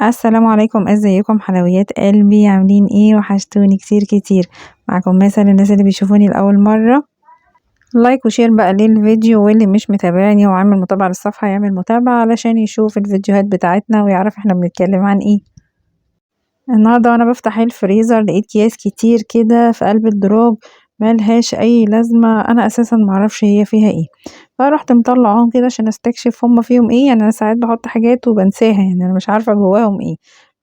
السلام عليكم، ازيكم حلويات قلبي؟ عاملين ايه؟ وحشتوني كتير كتير. معاكم مثلا الناس اللي بيشوفوني لاول مره، like و share بقى للفيديو، واللي مش متابعني وعامل متابعه للصفحه يعمل متابعه علشان يشوف الفيديوهات بتاعتنا ويعرف احنا بنتكلم عن ايه. النهارده وانا بفتح الفريزر لقيت اكياس كتير كده في قلب الدراج ملهاش اي لازمه، انا اساسا معرفش هي فيها ايه، فروحت مطلعاهم كده عشان استكشف هما فيهم ايه. انا ساعات بحط حاجات وبنساها، انا مش عارفه جواهم ايه،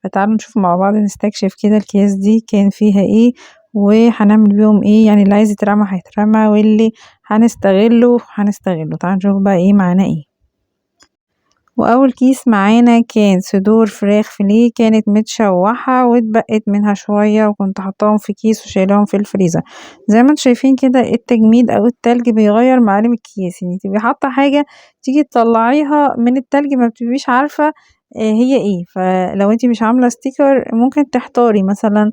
فتعالوا نشوف مع بعض نستكشف كده الأكياس دي كان فيها ايه وهنعمل بيهم ايه. اللي عايز يترمى هيترمى، واللي هنستغله هنستغله. تعالوا نشوف بقى ايه معانا ايه. واول كيس معانا كان صدور فراخ فيليه، كانت متشوحة واتبقت منها شوية، وكنت حطاهم في كيس وشايلاهم في الفريزر. زي ما انتم شايفين كده التجميد او التلج بيغير معالم الكيس، تبقي حاطة حاجة تيجي تطلعيها من التلج ما بتبقيش عارفة هي ايه، فلو انتي مش عاملة sticker ممكن تحتاري مثلا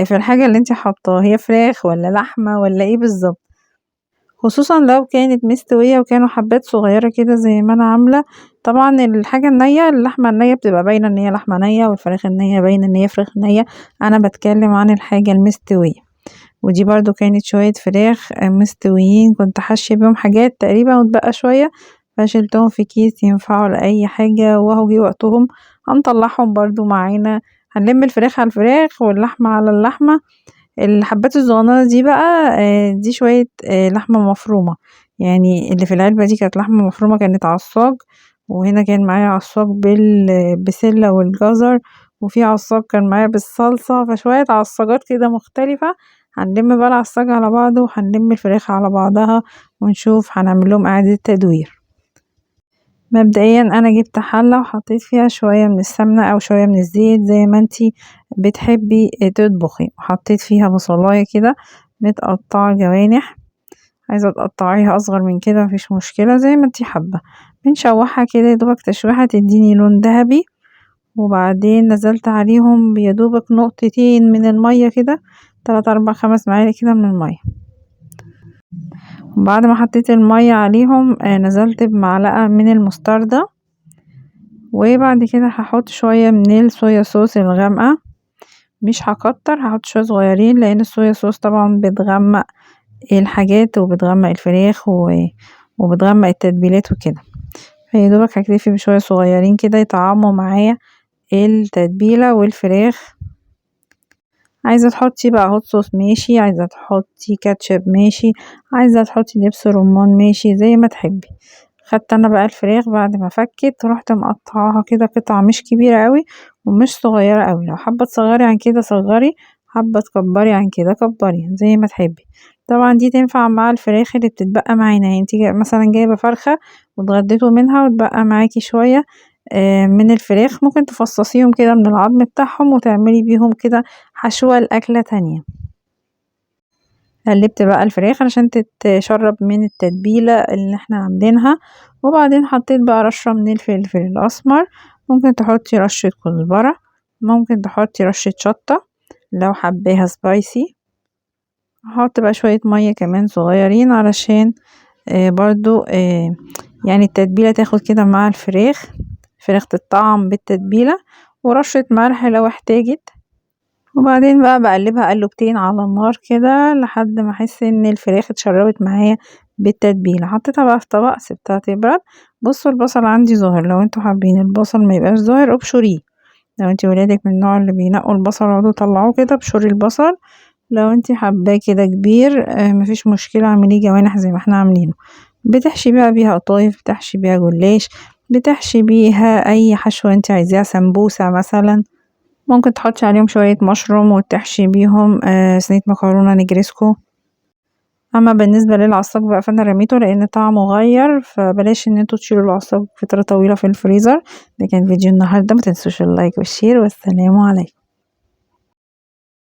في الحاجة اللي انتي حاطاها، هي فراخ ولا لحمة ولا ايه بالظبط، خصوصا لو كانت مستوية وكانوا حبات صغيرة كده زي ما انا عاملة. طبعا الحاجة النية، اللحمة النية بتبقى باينة ان هي لحمة نية، والفراخ النية باينة ان هي فراخ نية. انا بتكلم عن الحاجة المستوية. ودي برضو كانت شوية فراخ مستويين، كنت حاشية بيهم حاجات تقريبا واتبقى شوية، فشلتهم في كيس ينفعوا لأي حاجة، وهو جه وقتهم هنطلعهم برضو معانا. هنلم الفراخ على الفراخ واللحمة على اللحمة. الحبات الصغننة دي بقى، دي شوية لحمة مفرومة، اللي في العلبة دي كانت لحمة مفرومة، كانت عصاج، وهنا كان معايا عصاج بالبسلة والجزر، وفي عصاج كان معايا بالصلصة، فشوية عصاجات كده مختلفة. هنلم بقى العصاج على بعضه وهنلم الفراخ على بعضها ونشوف هنعمل لهم إعادة تدوير. مبدئيا أنا جبت حلة وحطيت فيها شوية من السمنة أو شوية من الزيت زي ما انتي بتحبي تطبخي، وحطيت فيها بصلاية كده متقطعة جوانح، عايزة تقطعيها أصغر من كده مفيش مشكلة زي ما انتي حابة. بنشوحها كده يا دوبك تشويحة تديني لون ذهبي، وبعدين نزلت عليهم يا دوبك نقطتين من المية كده، 3 4 5 معالق كده من المية. بعد ما حطيت المية عليهم، نزلت بمعلقة من المستردة، وبعد كده هحط شوية من الصويا صوص الغامقة، مش هكتر، هحط شوية صغيرين لأن الصويا صوص طبعا بتغمق الحاجات وبتغمق الفراخ وبتغمق التتبيلات وكده، فيا دوبك هكتفي بشوية صغيرين كده يطعموا معايا التتبيلة والفراخ. عايزة تحطي بقى هوت صوص ماشي، عايزة تحطي كاتشب ماشي، عايزة تحطي دبس رمان ماشي، زي ما تحبي. خدت انا بقى الفراخ بعد ما فكت رحت مقطعاها كده قطع مش كبيرة قوي ومش صغيرة قوي، لو حابة تصغري عن كده صغري، حابة تكبري عن كده كبري زي ما تحبي. طبعا دي تنفع مع الفراخ اللي بتتبقى معانا، انتي مثلا جايبة فرخة واتغديتوا منها وتبقى معاكي شوية، من الفراخ، ممكن تفصصيهم كده من العظم بتاعهم وتعملي بيهم كده حشوة لأكلة تانية. قلبت بقى الفراخ علشان تتشرب من التتبيلة اللي احنا عاملينها، وبعدين حطيت بقى رشة من الفلفل الأسمر، ممكن تحطي رشة كزبرة، ممكن تحطي رشة شطة لو حباها سبايسي. هحط بقى شوية مية كمان صغيرين علشان، برضو، التتبيلة تاخد كده مع الفراخ، الفراخ تتطعم بالتتبيلة، ورشة ملح لو احتاجت. وبعدين بقى بقلبها قلبتين على النار كده لحد ما احس ان الفراخ اتشربت معايا بالتتبيلة. حطيتها بقى في طبق، سبتها تبرد. بصوا البصل عندي ظاهر، لو انتوا حابين البصل ما يبقاش ظاهر ابشريه، لو انتي ولادك من النوع اللي بينقوا البصل ويقعدوا يطلعوه كده ابشري البصل، لو انتي حباه كده كبير، مفيش مشكلة، اعمليه جوانح زي ما احنا عاملينه. بتحشي بقى بيها قطايف، بتحشي بيها جلاش، بتحشي بيها اي حشوة انتي عايزاها، سمبوسة مثلا. ممكن تحطي عليهم شوية مشروم وتحشي بيهم، صينية مكرونة نجرسكو. أما بالنسبة للعصاج بقى فأنا رميته لأن طعمه غير، فبلاش إن انتوا تشيلوا العصاج فترة طويلة في الفريزر. ده كان فيديو النهاردة، ما تنسوش ال like وال share، والسلام عليكم.